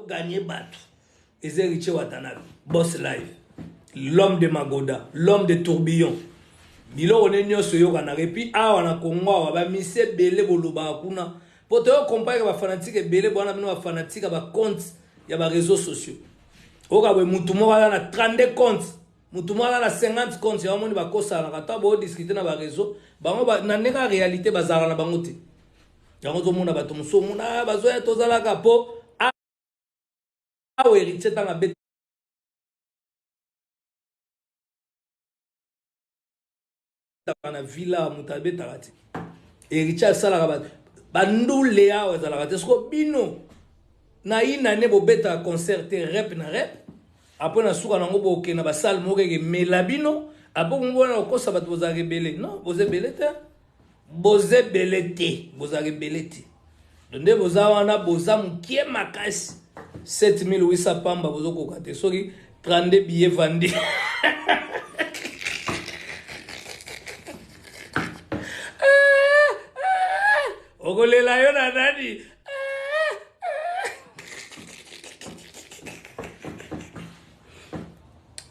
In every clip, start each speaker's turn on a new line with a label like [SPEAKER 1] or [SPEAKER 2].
[SPEAKER 1] Azoganye bato. Eza Héritier Watanabe, Boss Live, l'homme de Magoda, l'homme de tourbillon. Biloko ne nyonso eyokanaka. Epuis awa na Congo awa bamise ebele bolobaka kuna po toyo comprendre ba fanatique ebele bwana bino ba fanatique ya ba compte ya ba réseaux sociaux. Oyoka boye mutu moko aza na 32 compte, mutu moko aza na 50 compte, yango moni bakosanaka ta bo discuter na ba réseaux bango ba, na ndenge ya réalité bazalaka na bango te. Yango ozomona bato mosusu omona bazoya tozalaka po awa Héritier ntango abetaka na villa moto abetaka te. Héritier asalaka bato bandule awa ezalaka te. Soko bino na inane bobetaka concert te, rep na rep, apres na suka nango bokende na basale moko ekemela bino, apres komona kokosa bato bozalaka ebele. Non, boza ebele te, boza ebele te, bozalaka ebele te. Donc nde boza wana boza mokie makasi, 7800 pamba bozokoka te, soki 32 billets vendus. Okolela yo na nani?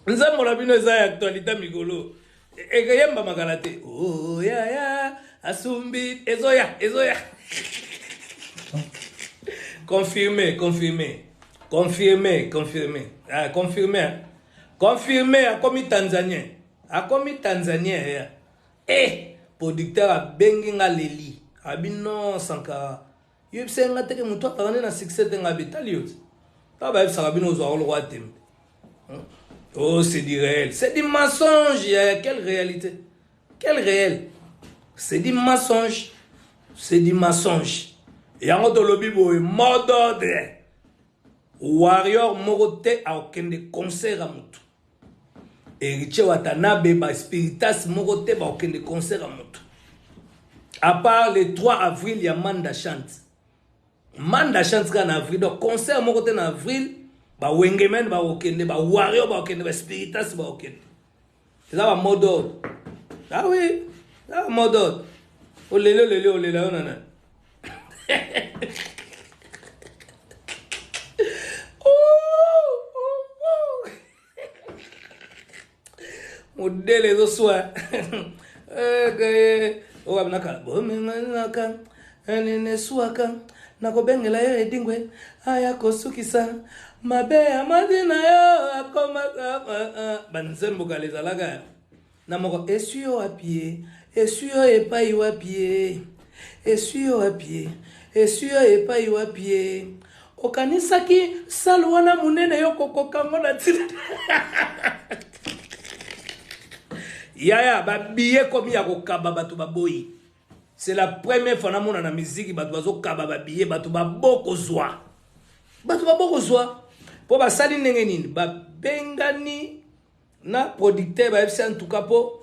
[SPEAKER 1] Nzembo na bino eza ya actualité mikolo ekeyembama kala te. Oh, yaya asumbi ezoya ezoya. Confirmé, confirmé, confirmé, confirmé, ah, confirmé, confirmé. Akomi tanzanien, akomi tanzanien ya. Eh, producteur abengi nga leli abi non Sankara yebisa nga teke moto akaka nde na succès te. Nga betali yo te, ta bayebisaka bino ozwaka lokwa tembe. Oh, c'est du réel, c'est du mensonge. Ya quelle réalité, quel réel? C'est du mensonge, c'est du mensonge. Yango tolobi boye, mot d'ordre: warrior moko te akokende concert ya motu. Héritier Watanabe, ba spiritas moko te bakokende concert ya motu à part le 3 avril ya Manda Chante. Manda Chante kaka na avril, donc concert moko te na avril. Bawengemen bakokende, bawario bakokende, baspiritas bakokende. Eza ba mot d'ordre. Ah oui, eza ba mot d'ordre. Oleli oleli olela yo na nani? Modele ezoswa okabinaka bomenganaka nene eswaka, nakobengela yo edingwe aya kosukisa mabe ya mwasi na yo akomaka. Banzembo kala ezalaka na moko eswi yo wapi ye, eswi yo epai wapi ye, eswi yo wapi ye, eswi yo epai wapi ye. Okanisaki sale wana monene yo kokokango na ntina yaya babiye komi ya kokaba bato baboyi. C'est la première fois namona na miziki bato bazokaba babiye, bato babokozwa, bato babokozwa mpo basali ndenge nini. Babengani na producteur, bayebisi en tout cas mpo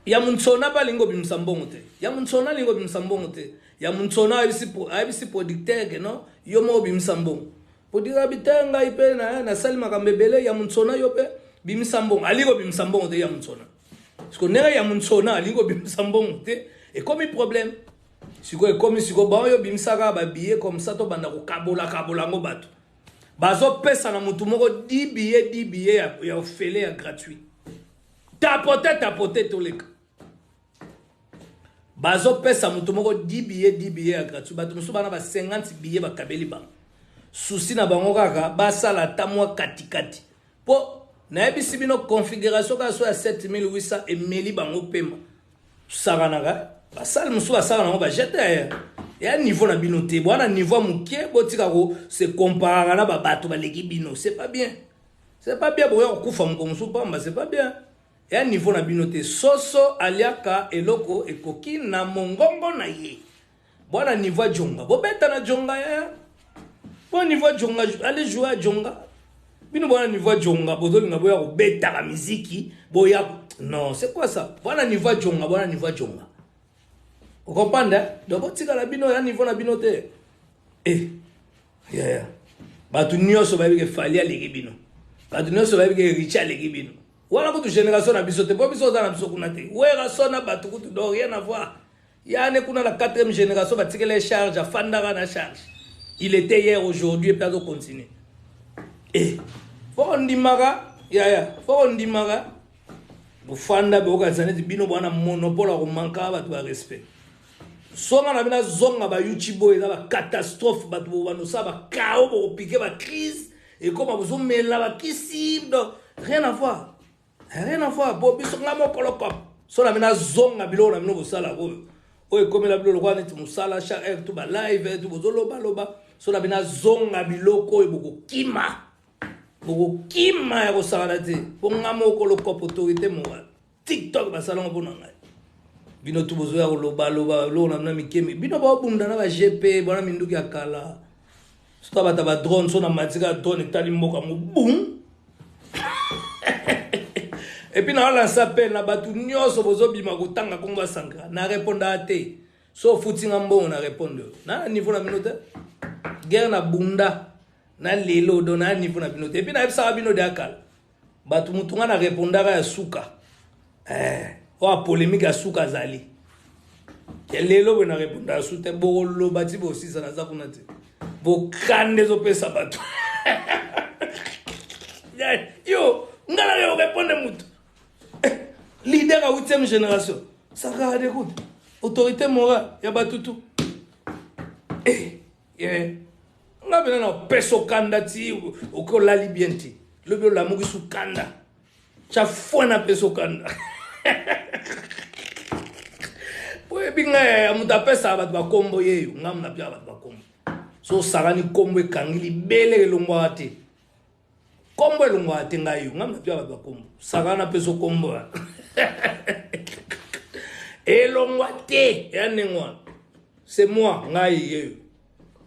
[SPEAKER 1] ya Munsona mpe alingi kobimisa mbongo te, ya Munsona alingi kobimisa mbongo te. Ya Munsona ayebisi producteur ke non, yo moko obimisa mbongo. Producteur abi te, ngai mpe nasali makambo ebele. Ya Munsona, yo mpe bimisa mbongo. Alingi kobimisa mbongo te ya Munsona. Siko ndenge ya Munsona alingi kobimisa mbongo te, ekomi problème. Sikoyo ekomi sikoyo bango yo bimisaka babillet comme ça, tobanda kokabola kabola yango. Bato bazopesa na motu moko 10 billet, 10 billet ya ofele, ya gratuit. Tapote tapote toleka. Bazopesa motu moko 10 billet, 10 billet ya gratuit. Bato mosusu bana ba 50 billet bakabeli bango. Susi na bango kaka basala ata mwa katikati, mpo nayebisi bino configuration kaka so ya 7800 emeli bango pema. Sakanaka basale mosusu basala nango bajete ya niveau na bino te. Bwana niveau ya mokie, botika ko se comparaka na babato baleki bino. C'est pas bien, c'est pas bien. Boya kokufa moko mosusu pamba, c'est pas bien. Ya niveau na bino te. Soso aliaka eloko ekoki na mongongo na ye. Bwana niveau ya jonga, bobeta na jonga ya bo niveau ya jonga, allez jouer ya jonga. Bino bwana niveau ya jonga, bozolinga boya kobetaka miziki boya. Non, c'est quoi ça? Bwana niveau ya jonga, bwana niveau ya jonga, ocomprendre? Donc botikala bino ya niveau na bino te. Eh yaya, bato nyonso bayebi ke Fally aleki bino, bato nyonso bayebi ke Richi aleki bino. Wana kutu génération na biso te, mpo biso oza na biso kuna te. Wera so na bato kutu, donc rien à voir. Yane kuna na 4e génération batikela ye charge, afandaka na charge. Il était hier, aujourd'hui et puis azo continuer. Eh, faut ondimaka yaya, faut ondimaka. Bofanda boyokanisa neti bino bwana monopole ya komanka bato ba respect. Songa na bino azonga ba YouTube oyo eza ba catastrophe, bato bobanda osala ba chaos, bokopike ba crise, ekoma bozomela ba kisi, donc rien à voir. Rien à voir, bo biso nga mokolo kop. So na bino azonga biloko na bino bosala oyo. Oyo ekomela bino lokola neti mosala chaque heure tout ba live tout bozoloba loba. So na bino azonga biloko oyo bokokima. Bokokima ya kosakana te. Po nga mokolo kop autorité morale. TikTok basalango mpo na ngai. Bino tu bozoya koloba loba biloko na bino mikemi. Bino baobunda na ba GP bona minduki ya kala. Soki abata ba drone so na matika drone etali mboka ngo boum. Et puis na lancer appel na batu nyonso bozobima kotanga kombo ya Sankara. Na répondaka te. So ofuti nga mbongo na répondre yo. Na niveau na bino te. Guerre na bunda na lelo do na niveau na bino te. Et puis nayebisaka bino de akala. Bato mutu nga na répondaka ya suka. Eh, oyo polémique ya suka azali. Ya lelo boye na répondaka su te bokoloba ti bosisa naza kuna te. Bokanda ezopesa bato. Yo, nga na yo répondre mutu. Leader ya 8e génération. Sankara d'écoute. Autorité morale ya batutu. Eh, eh. Nga bena na peso kanda ti oki olali bien te. Lobi olamuki su kanda. Cha fois na peso kanda. Oyebi nga ya moto apesaka bato bakombo yeyo. Nga moto apesaka bato bakombo. So osakani kombo ekangi libele elongwaka te. Kombo elongwaka te ngai yo. Nga moto apesaka bato bakombo. Sakana peso kombo. Elongwa te. Ya ndenge wana. C'est moi ngai yeyo.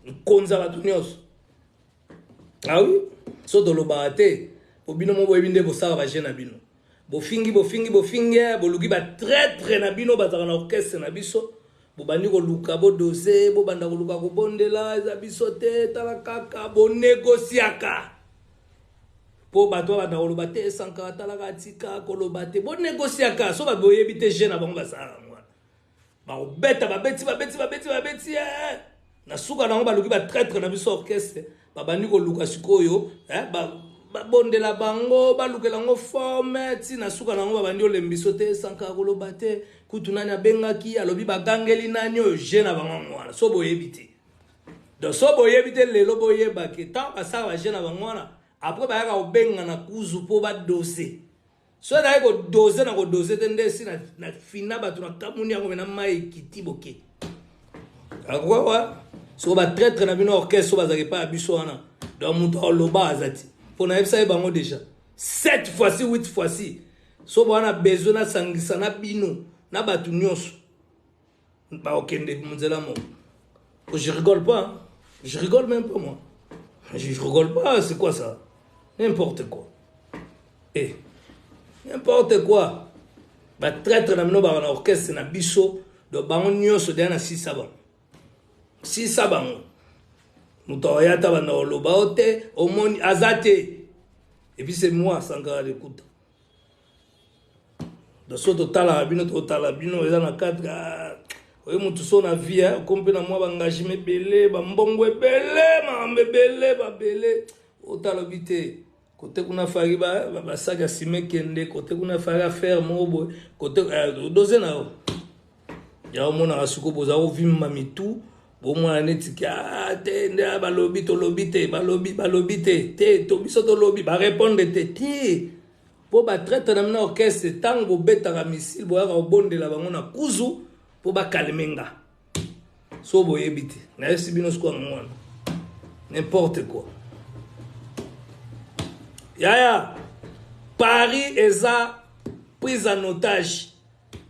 [SPEAKER 1] Nkonza bato nyonso. Ah oui, so tolobaka te po bino mo boyebi nde bosala ba jeu na bino. Bofingi bofingi bofingi, boluki ba traître na bino bazaka na orchestre na biso. Bobandi koluka bodose, bobanda koluka kobondela eza biso te, tala kaka bonegociaka. Po bato babanda koloba te Sankara talaka atika koloba te. Bonegociaka so bato boyebi te jeu na bango basalaka yango wana. Bakobeta babeti babeti babeti babeti eh. Na suka nango baluki ba traître na biso orchestre babandi koluka sikoyo eh, babondela bango balukela yango forme ti na suka nango babandi olembiso te Sankara koloba te kutu nani abengaki alobi bagangeli nani oyo je na bango yango wana so boyebi te. Donc so boyebi te lelo boyeba ke tant basala ba je na bango wana après bayaka kobenga na kuzu po ba dose. So ezalaki kodose na kodose te nde esi na fina bato na kamuni yango mena mai ekiti boke. Akoka soko ba traître na bino orchestre bazalaki epai ya biso wana. Donc moto aloba aza ti. Mpo nayebisa ye bango déjà. 7 fois-ci, 8 fois-ci. So bwana besoin nasangisa na bino na bato nyonso. Bakokende nzela moko. Je rigole pas. Hein? Je rigole même pas moi. Je rigole pas, c'est quoi ça? N'importe quoi. Eh, n'importe quoi. Ba traître na bino ba na orchestre na biso, donc bango nyonso deya na sisa bango. Sisa bango. Moto aya ta banda koloba o te, omoni aza te. Et puis c'est moi Sankara Lekuta. Donc so totalaka bino, totala bino eza na cadre oyo moto so na vie okomi mpe na mwa baengagement ebele, bambongo ebele, makambo ebele, babele. Otalobi te. Kote kuna fari basaki ya sima ekende, kote kuna fari affaire moko boye, kote dose na yo. Ya omonaka sikoyo boza kovimba mitu, bomona neti ke, ah, te, nde, ah, balobi, tolobi te, balobi, balobi te, te, to, biso tolobi, ba répondre te, te. Po ba traître na bino orchestre, tango bobetaka missile, boyaka kobondela bango na kuzu, po ba calmer nga. So boyebi te, nayebisi bino sikoyo yango wana. N'importe quoi. Yaya, Paris eza prise en otage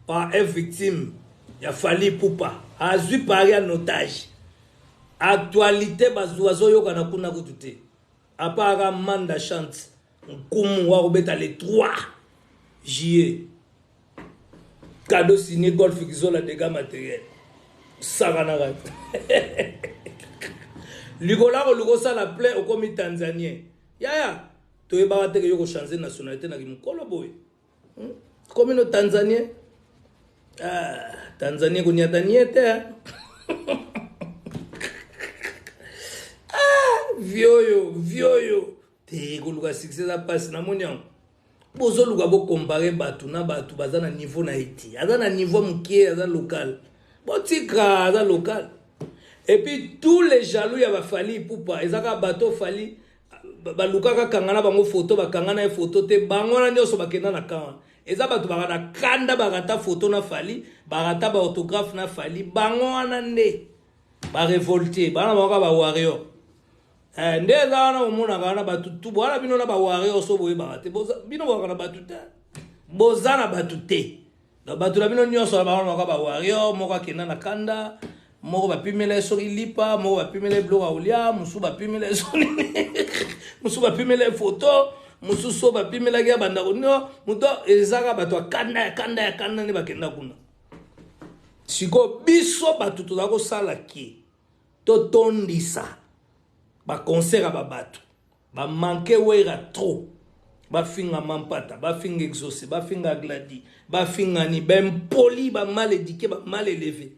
[SPEAKER 1] par un victime ya Fally Ipupa. Azwi Paris en otage. Actualité bazoyokana kuna kutu te. À part Manda chante Nkumu wa kobeta le 3 juillet. Cadeau signé Golf Kizola dégâts matériels. Sakanaka. Likolo koluka osala plein okomi Tanzanien. Yaya, toyebaka te ke yo ko changer nationalité na kimokolo boye. Komi no Tanzanien. Ah, Tanzanien koniata nie te. Vioyo, vioyo. Te koluka succès eza pasi namoni yango. Bozoluka bo comparer bato na bato baza na niveau na ye te. Aza na niveau mokie, aza local. Botika aza local. Et puis tous les jaloux ya ba Fally Ipupa eza kaka bato Fally balukaka kanga na bango photo bakanga na ye photo te bango wana nyonso bakenda na camp wana. Eza bato baka na kanda barata photo na Fally, barata ba autographe na Fally, bango wana nde ba revolte, bana bango kaka ba warrior. Eh, nde eza wana omonaka wana bato tu wana bino na ba warrior so boyebaka te bino bokaka na bato te boza na bato te donc bato na bino nyonso na bango moko ba warrior moko akenda na kanda moko bapimela ye soki lipa moko bapimela ye biloko ya kolia mosusu bapimela ye so nini mosusu bapimela ye foto mosusu oyo bapimelaki ya bandako no moto ezaka bato ya kanda ya kanda ya kanda nde bakenda kuna sikoyo biso bato toza kosala ke totondisa baconcert ya babato Ba manque werra trop. Ba finga mampata, ba finga exauce, ba finga gladi, ba finga ni ba impoli, ba mal éduqué, ba mal élevé.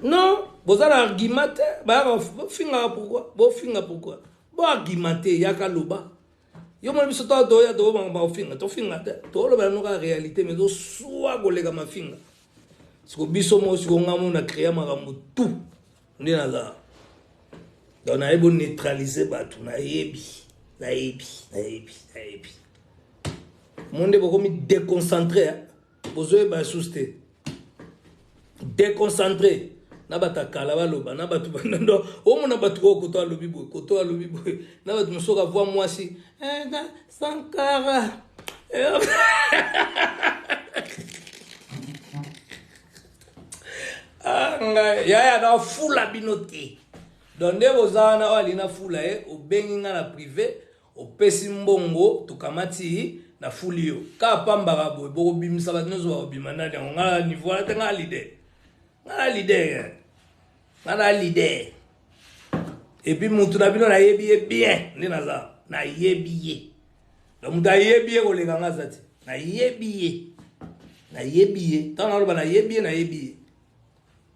[SPEAKER 1] Non, boza na argument te, ba finga pourquoi? Bo finga pourquoi? Bo argumenter yaka loba. Yo mona biso to to ya to ba ba finga, to finga te. To loba no ka réalité mais zo soa koleka mafinga. Siko biso mo siko ngamo na créer makambo tout. Nde naza donc nayebi neutraliser bato nayebi nayebi nayebi nayebi mo nde bokomi déconcentré bozoyeba lisusu te déconcentré na bato ya kala baloba na bato banando omona bato oyo koto alobi boye koto alobi boye na bato mosusu kavwa mwasi eh, sankara eh, Ah, ngai yaya na fula bino te donc nde boza wana oyo alingi nafula ye obengi nga na prive opesi mbongo tokamati na fuli yo kaka pambaka boye bokobimisa bato nyonso bakobima nani yango nga na niveau wana te nga leader nga na leader nga na leader epuis mutu na bino nayebi ye bien nde naza nayebi ye Donc moto ayebi ye koleka nga aza te. Nayebi ye. Nayebi ye. Ntango naloba nayebi ye, nayebi ye.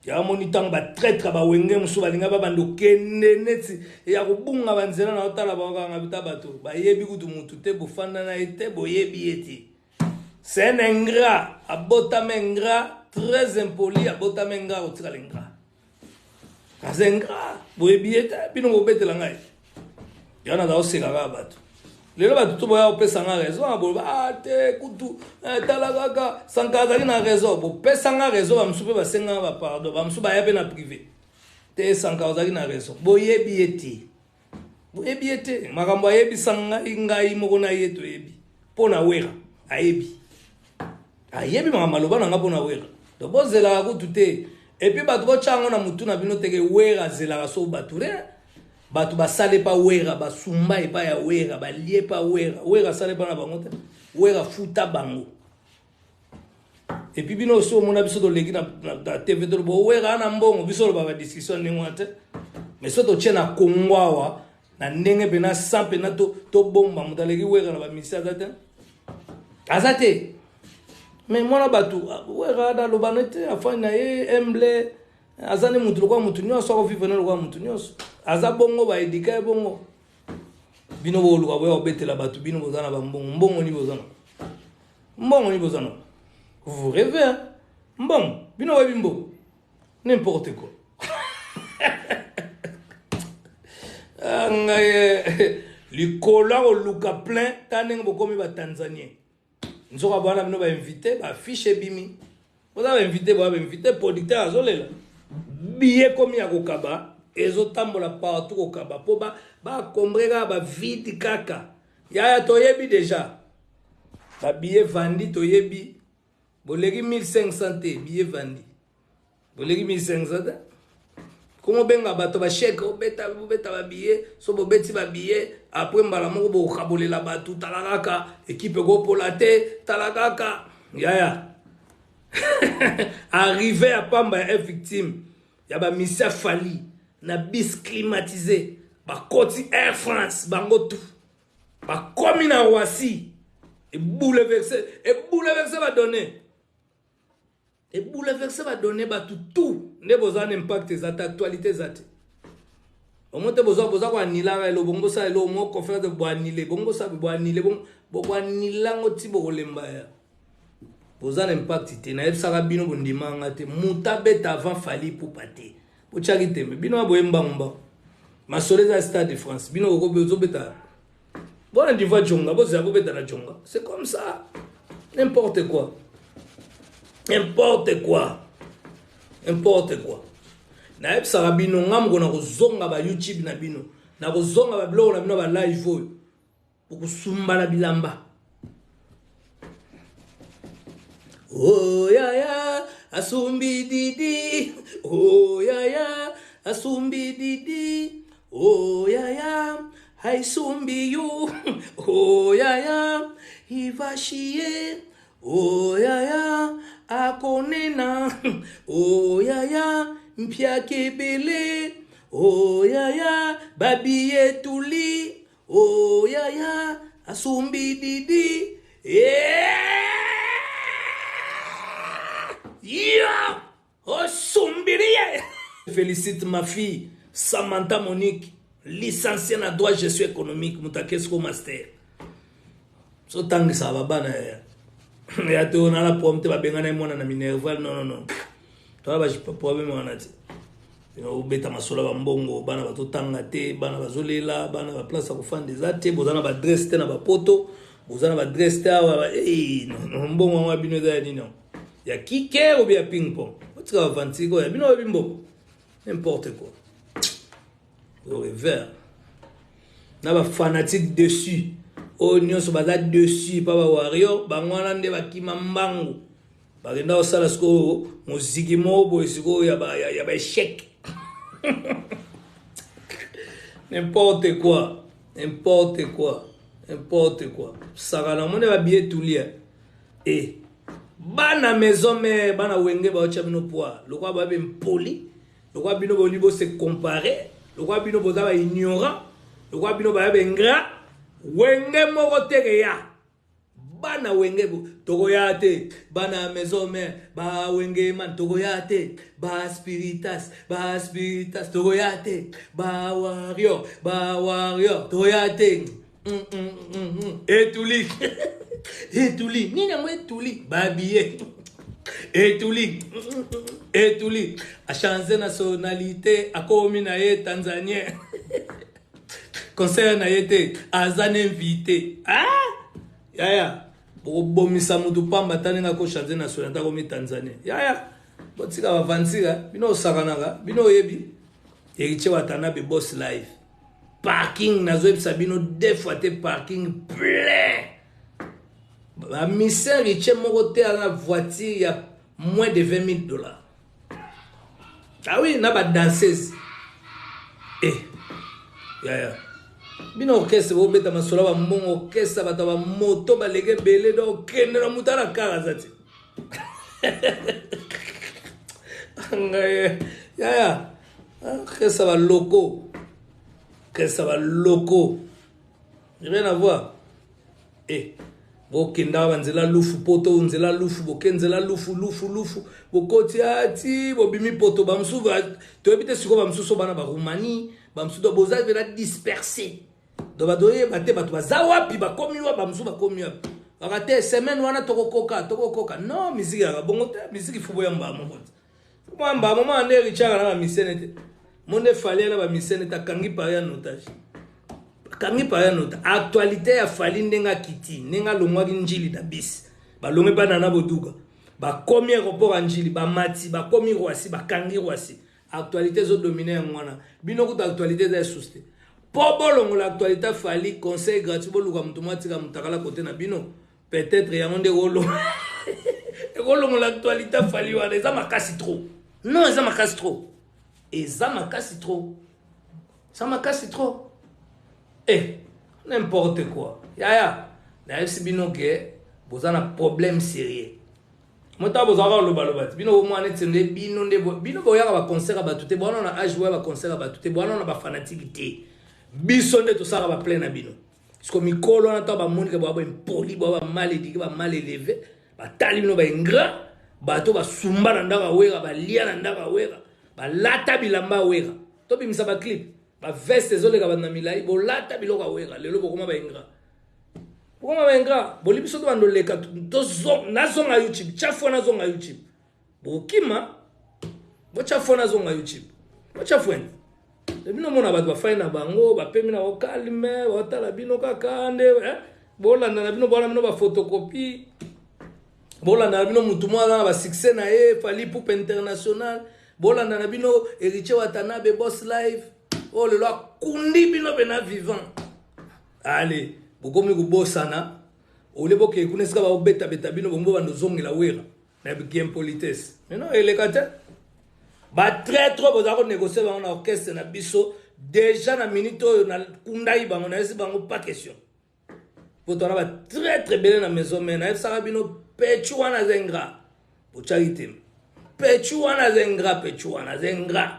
[SPEAKER 1] Ya moni ntango ba traitre ba wenge mosusu balinga babanda okende neti ya kobunga banzela na otala bango kaka nga bita bato bayebi kutu motu te bofanda na ye te boyebi ye te. C'est un ingrat, abotama ingrat, très impoli, abotama ingrat, otikala ingrat. Aza ingrat, boyebi ye te, bino bobetela ngai. Yango naza koseka kaka bato. Lelo bato to boya kopesa nga raison, ah, boloba ah te kutu eh, tala kaka Sankara azalaki na raison. Bopesa nga raison, bamosusu mpe basenga nga ba pardon, bamosusu baya mpe na privé. Te Sankara ozalaki na raison. Boyebi ye te. Boyebi ye te. Makambo ayebisa ngai ngai moko na ye toyebi. Mpo na Wera ayebi. Ayebi makambo aloba na nga mpo na Wera. Donc bozelaka kutu te. Et puis bato botya yango na mutu na bino teke Wera azelaka so bato rien. Bato basala epa Wera, basumba epa ya Wera, balie epa Wera. Wera asala epa na bango te. Wera futa bango. Et puis bino osi omona biso toleki na, na, na TV toloba Wera ana mbongo, biso oloba ba discussion ndenge wana te. Mais so totie na Congo awa na ndenge mpena sans mpena tobomba to moto aleki Wera na bamisi aza te. Aza te. Mais mwana bato Wera aloba na te afandi na ye humble aza ne motu lokola motu nyonso akovivre ne lokola motu nyonso aza bongo baedika ye bongo bino boluka boya kobetela bato bino boza na bambongo mbongo nini boza na mbongo nini boza na vous rêvez hein? mbongo bino boyebi mbongo n'importe quoi ah, ngai eh, likolo ya koluka plein ta ndenge bokomi batanzanien nzoka bwana bino bainvite baaffiche ebimi boza bainvite boya bainvite producteur azolela biye ekomi ya kokaba ezotambola partout kokaba mpo bakombre kaka bavide kaka yaya toyebi deja babiye vandi toyebi boleki 1500 te biye vandi boleki 1500 te komo benga bato ba chèque obeta bobeta ba billet so bobeti ba billet après mbala moko bokabolela bato tala kaka ekipe ekopola te tala kaka yaya arrivé ya pamba ya victime ya ba misia fali na bis climatisé bakoti air france bango tout bakomi na roissy ebouleverse ebouleverse badonne E bouleverser ba données batu tout nde boza na impact eza te actualité eza te. Omo te boza boza ko anilaka elo bongo bosala elo mo conférence bo anile bongo bosala bo anile bongo bo anila ngo ti bokolemba ya. Boza na impact te nayebisaka bino bondima nga te moto abeta avant Fally Ipupa te. Botiaki tembe bino boye mbangu mbangu. Masolo eza Stade de France bino bozobeta bona diva djonga bozela bobeta na djonga c'est comme ça n'importe quoi n'importe quoi n'importe quoi nayebisaka bino nga moko nakozonga ba youtube na bino nakozonga babiloko na bino ba live oyo bokosumbala bilamba oh yaya asumbi didi oh yaya asumbi didi oh yaya haisumbi yu oh yaya ivashie oh yaya akonena oh yaya mpiakebele oh yaya babiyetuli Oh yaya asumbi didi yeah! Yeah! Osumbirie Félicite ma fille Samantha Monique licenciée na droit gestion économique moto akesi ko master sotangisaka babana ya ya te ona na problème te babengana ye mwana na minerval non non non toza ba problème wana te obeta masolo ya bambongo bana bazotanga te bana bazolela bana baplace ya kofanda eza te boza na baadresse te na bapoto boza na baadresse te awa mbongo yango ya bino eza ya nini yango ya kike obi ya ping pong otika bavantike oyo ya bino oyebi mbongo n'importe quoi orevers na bafanatique dessus oyo nyonso baza dessus pa bawario bango wana nde bakima mbangu bakenda kosala sikoyo moziki moko boye sikoyo ya ba, ya, ya ba échec n'importe quoi n'importe quoi n'importe quoi sakana omoni babiye tulia e eh, bana maison mare bana wenge baotya bino poids lokola babe mpoli lokola bino boli bose compare lokola bino boza ba ignorant lokola bino baya baingrat wenge moko tekeya bana wenge tokoya te bana maison mère ba wenge man tokoya te ba spiritas ba spiritas tokoya te ba warrior ba warrior tokoya te mm, mm, mm, mm. etuli etuli nini yango etuli babiye etuli etuli achange nationalité akomi na ye tanzanien concert na ye te aza na invité ah yaya bokobomisa motu pamba ata ndenge akochange nationalité akomi tanzanie yaya botika bavantika bino osakanaka bino oyebi héritier watanabe boss live parking nazoyebisa bino deux fois te parking plein bamisien héritier moko te aza na voiture ya moins de 20 000 dollars ah oui na ba danseuse eh yaya bino orchestre bobeta masolo ya bambongo orchestre bato ya bamoto baleki ebele donc okende na moto ana kar aza te ngai yaya orchestre baloko orchestre baloko rien à voir Eh, bokendaka banzela lufu poto nzela lufu boke nzela lufu lufu lufu bokoti ati ah, bobimi poto bamosusu toyebi te sikoyo bamosusu bana baroumanie bamosusu to boza mpena disperse donc bato oyeba te bato baza wapi bakomi wapi bamosusu bakomi wapi kaka te semaine wana tokokoka tokokoka non miziki yaka bongo te miziki fo boyamba moko te fo boyamba moma nde richard na bamisene te monde fali na bamisene te akangi pari ya notage akangi pari ya nota actualité ya fali ndenge akiti ndenge alongwaki njili na bisi balongwe mpa nana boduga bakomi aéroport ya njili bamati bakomi roissy bakangi roissy actualité ezodomine yango wana bino kuta actualité eza esusu te mpo bolongola actualité ya fali conseil gratuit boluka moto mwa atika motakala kote na bino peut-être yango nde ekolongola actualité ya fali wana eza makasi trop non eza makasi trop eza makasi trop eza makasi trop eh n'importe quoi yaya nayebisi bino ke boza na problème sérieux moto bozalaka kolobaloba te bino bomwana neti nde bino nde bino boyaka baconcert ya bato te bowana na age boya baconcert ya bato te bowana na bafanatike te biso nde tosalaka baplein na bino siko mikolo wana ntango bamoni ke boya baimpoli boya bamal éduqué bamal élevé batali bino baingrat bato basumba na ndako ya wera balia na ndako ya wera balata bilamba ya wera tobimisa baclip. Baveste ezoleka bato na milai, bolata biloko ya Wera, lelo bokoma baingra. Bokoma baingra, boli biso to bando leka, nazonga YouTube, tya fois nazonga YouTube. Bokima, botya fois nazonga YouTube. Botya fois. Bino mona bato bafai na bango, bapemi na calme, batala bino kaka nde, eh? Bolanda na bino, bolanda bino ba photocopie. Bolanda na bino mutu moko aza na ba succès na ye, Fally Ipupa international. Bolanda na bino Héritier Watanabe Boss Live. Oh lelo akundi bino pena vivant. Allez, bokomi kobosana. Ole boke kuna esika ba beta beta bino bongo bando zongela Wera. Na bien politesse. Mais non, eleka te. Ba traître boza ko négocier bango na orchestre na biso déjà na minute oyo na kundai bango na yesi bango pas question. Po tona ba traître ebele na maison mais na yebisaka bino pechu wana aza ingrat. Botyaki te. Pechu wana aza ingrat, pechu wana aza ingrat.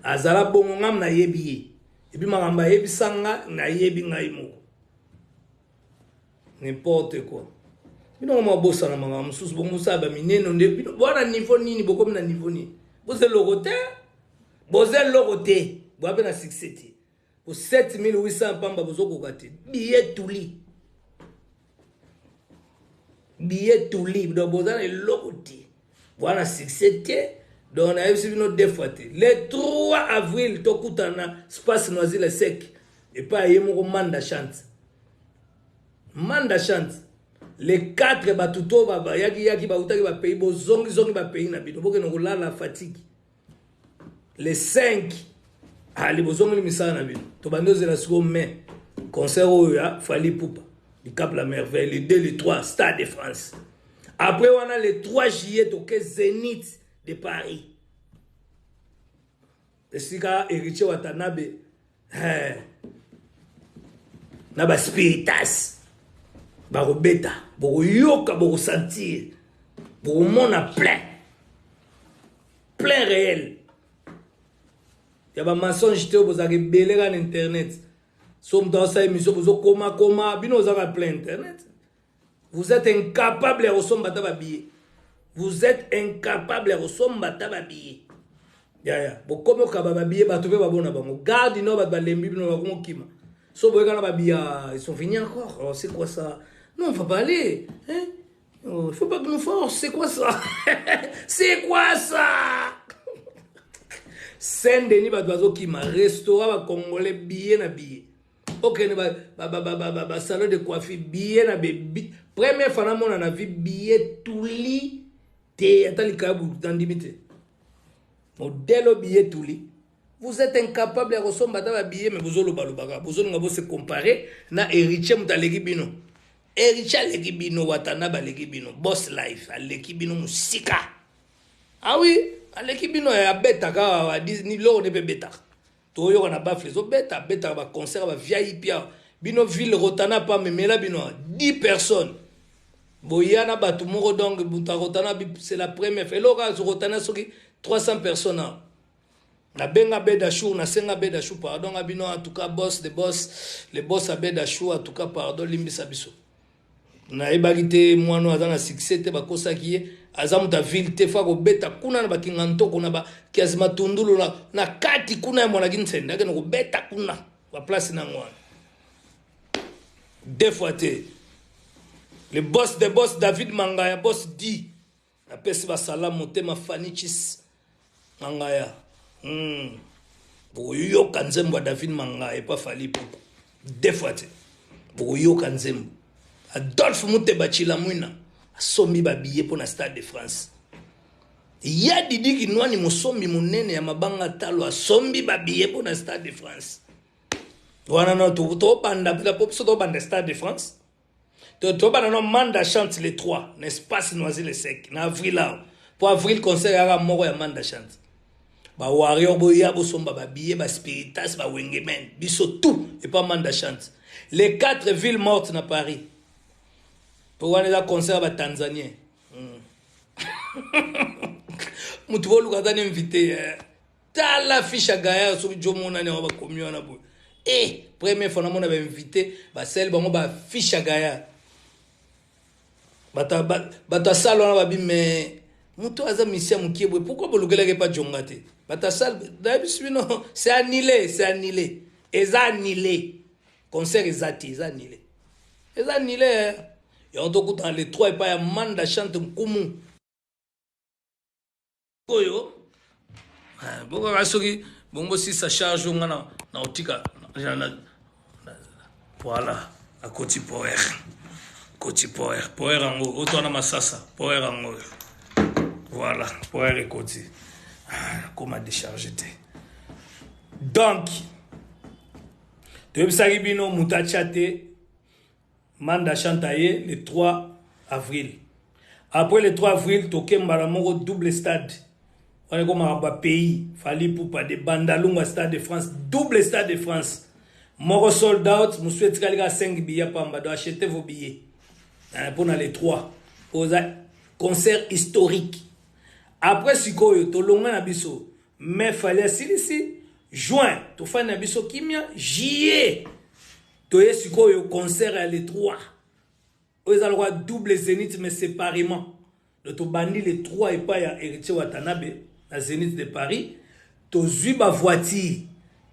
[SPEAKER 1] Azala bongo ngam nayebi ye. Epi makambo ayebisa nga nayebi ngai moko. N'importe quoi. Bino ngoma bosana makambo mosusu bongo bosala ba mineno nde bino bwana niveau nini bokomi na niveau nini? Boza eloko te. Boza eloko te. Boya pe na succès te. Po 7800 pamba bozokoka te. Billet tuli. Billet tuli. Donc boza na eloko te. Boza na succès te. Donc nayebisi bino deux fois te. Le 3 avril tokutana na Space Noisy le Sec. Epai ye moko Manda chante. Manda chante. Le 4 batu to ba yaki yaki ba utaki ba pays bozongi zongi ba pays na bino. Bokende kolala fatigue. Le 5 ali bozongeli misala na bino. Tobandi ozela sikoyo mai concert oyo ya Fally Ipupa du Cap la Merveille le 2 le 3 Stade de France. Après wana le 3 juillet toke Zénith de Paris. Esika Héritier Watanabe eh, na ba spiritas bakobeta, bokoyoka, bokosentir, bokomona plein plein réel ya ba mensonge te oyo bozalaka ebele kaka na internet. So moto asala émission bozokoma koma bino ozalaka plein internet. Vous êtes incapable ya kosomba ata ba billet. Vous êtes incapable ya kosomba ata ba billet. Yaya, bokomi okaba ba billet bato pe babona bango. Garde no bato balembi bino bakomi okima. So boyeka na ba billet, ils sont venus encore. Oh, c'est quoi ça? Non, on va pas aller. Hein? Oh, il faut pas que nous force. C'est quoi ça? C'est quoi ça? Saint-Denis bato bazokima, restaurant ba congolais billet na billet. Okende ba salon de coiffure billet na be première fois namona na vie billet tuli te ata likayabu nandimi te. Modèle billet tuli. Vous êtes incapable ya kosomba ata ba billet mais bozoloba lobaka, bozolinga bo se comparer na Héritier moto aleki bino. Héritier aleki bino, Watanabe aleki bino, Boss Life aleki bino musika. Ah oui, aleki bino ya betaka, ni loro ne pe betaka. Toyoka na bafle ezobeta, betaka ba concert ba VIP awa. Bino ville Rotana pa memela bino 10 personnes. Boya na bato moko donc moto ya Rotana c'est la première fois. Eloko kaka Rotana soki 300 personnes awa. Nabenga Bedachou, nasenga Bedachou pardon nga bino en tout cas boss de boss, le boss à Bedachou en tout cas pardon limbisa biso. Nayebaki te mwana aza na succès te bakosaki ye aza moto ya ville te fa kobeta kuna na bakinga ntoko na ba kiasi matundulu na kati kuna ya mwana kinsende akende kobeta kuna ba place nango wana. Deux fois te. Le boss de boss David Mangaya boss D. Napesi ba salam motema Fanny Chis Mangaya. Boyoka nzembo ya David Mangaya epa Fally Ipupa. Deux fois te. Boyoka nzembo. Adolphe Muteba Chilamwina asombi ba billets pour na Stade de France. Ya Didi Kinwani mosombi monene ya mabanga talo asombi ba billets pour na Stade de France. Wana no to to banda po biso to banda Stade de France. To to banda no Manda chante le 3 na espace Noisy le Sec na avril là. Pour avril concert ya moko ya Manda chante. Ba warrior boya bosomba ba billets ba spiritas ba wengemen biso tout et pas Manda chante. Les 4 villes mortes na Paris. Pour wana la concert ba Tanzanien. Mutu boluka ata invité. Tala fiche ya Gaillard soki jo monani yango ba komi wana boye. Eh, première fois namona ba invité, ba sel bango ba fiche ya Gaillard. Bato asala wana babi mais Moto aza misia mokie boye, pourquoi bolukelaki epa Djonga te? Bato ya salle nayebisi bino, c'est annulé, c'est annulé. Eza annulé. Concert eza te, eza annulé. Eza annulé. Yango tokutana le 3 epai ya Manda Chante Nkumu. Oyo eh, bokaka soki bongo bosisa charge oyo nga na otika voilà, akoti power, koti power, power yango oyo towana masasa power yango oyo, voilà, power ekoti, ah, koma décharge te. Donc toyebisaki bino moto atya te Manda chante ye le 3 avril. Après le 3 avril, toke mbala moko double stade. Wana ekomaka ba pays, Fally Ipupa de Bandalungwa Stade de France, double Stade de France. Moko sold out, mosusu etikali kaka 5 billets pamba. Donc achetez vos billets. Hein, pour le 3. Oza concert historique. Après sikoyo tolonga na biso. Mais Fally asilisi juin, tofandi na biso kimia, juillet toye sikoyo concert ya le 3 oyo eza lokola double zénith mais séparément. Donc tobandi le 3 epai ya Héritier Watanabe na Zénith de Paris, tozwi bavoiture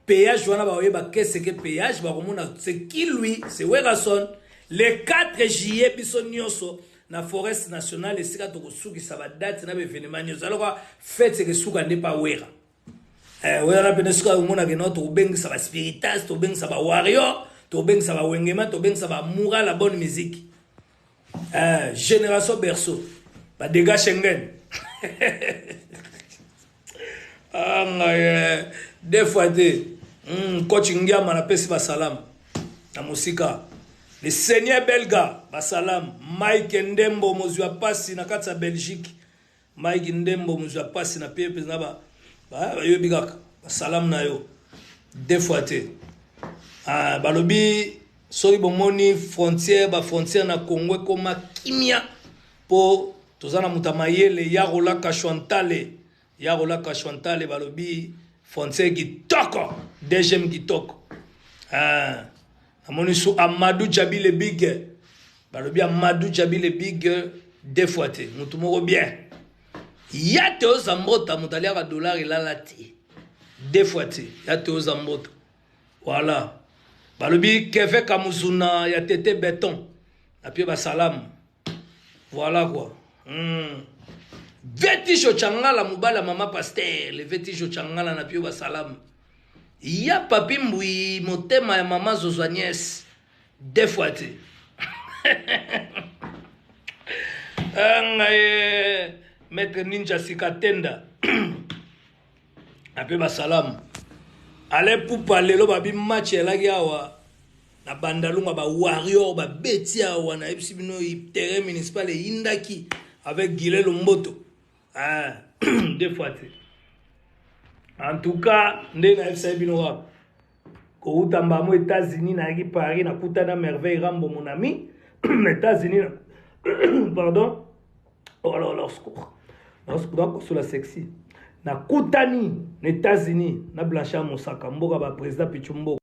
[SPEAKER 1] péage wana, bakoyeba qu'est-ce que péage, bakomona c'est qui lui, c'est Werrason. Le 4 juillet biso nyonso na Forest Nationale, esika tokosukisa badate na baévénement nyonso. Aloka fête ekesuka nde pa Wera. Eh, wana pene soki omonaka eno, tokobengisa baspiritas, tobengisa bawarrior, tobengisa bawengema, tobengisa bamoura la bonne musique, eh, génération berceau, badega Schengen. Ah, ngai eh, deux fois te. Coach Ngiama, napesi basalamu na mosika. Le seigneur belga, basalamu. Mike Ndembo, mozwi ya pasi na kati ya Belgique. Mike Ndembo, mozwi ya pasi na pie mpenza, bayobi kaka basalamu na yo deux fois te. Ah, balobi soki bomoni frontière, bafrontière na Congo ekoma kimia mpo toza na moto ya mayele Yarola Kashwantale. Yarola Kashwantale, balobi frontière kitoko, DGM kitoko. Ah, namoni su Amadou Djabi le big, balobi Amadou Djabi le big, deux fois te, motu moko bien ya te oza mbota, moto aliaka dollar elala te, deux fois te ya te oza mbota. Voilà, balobi Keve Kamuzuna ya tete beton napie basalamu. Voilà quoi. Vetijo Changala, mobali ya mama paster, le Vetijo Changala, na pio basalamu ya papi mbui, motema ya mama Zozo Agnès, deux fois te. Ngai maître ninja Sikatenda ape basalamu. Ale Pupa, lelo babi match elaki awa na Bandalunga, bawarrior babeti awa. Nayebisi bino, terrain municipal eyindaki avec Gile Lomboto. Ah, deux fois te. En tout cas, nde nayebisaki bino kaka kouta mbamo États-Unis, nayaki Paris, nakutana Merveille Rambo, mon ami na États-Unis. Pardon, oh alors alors secours, nakosola sexy. Nakutani na États-Unis na Blanchard Mosaka, mboka baprésident Pichu, mboka.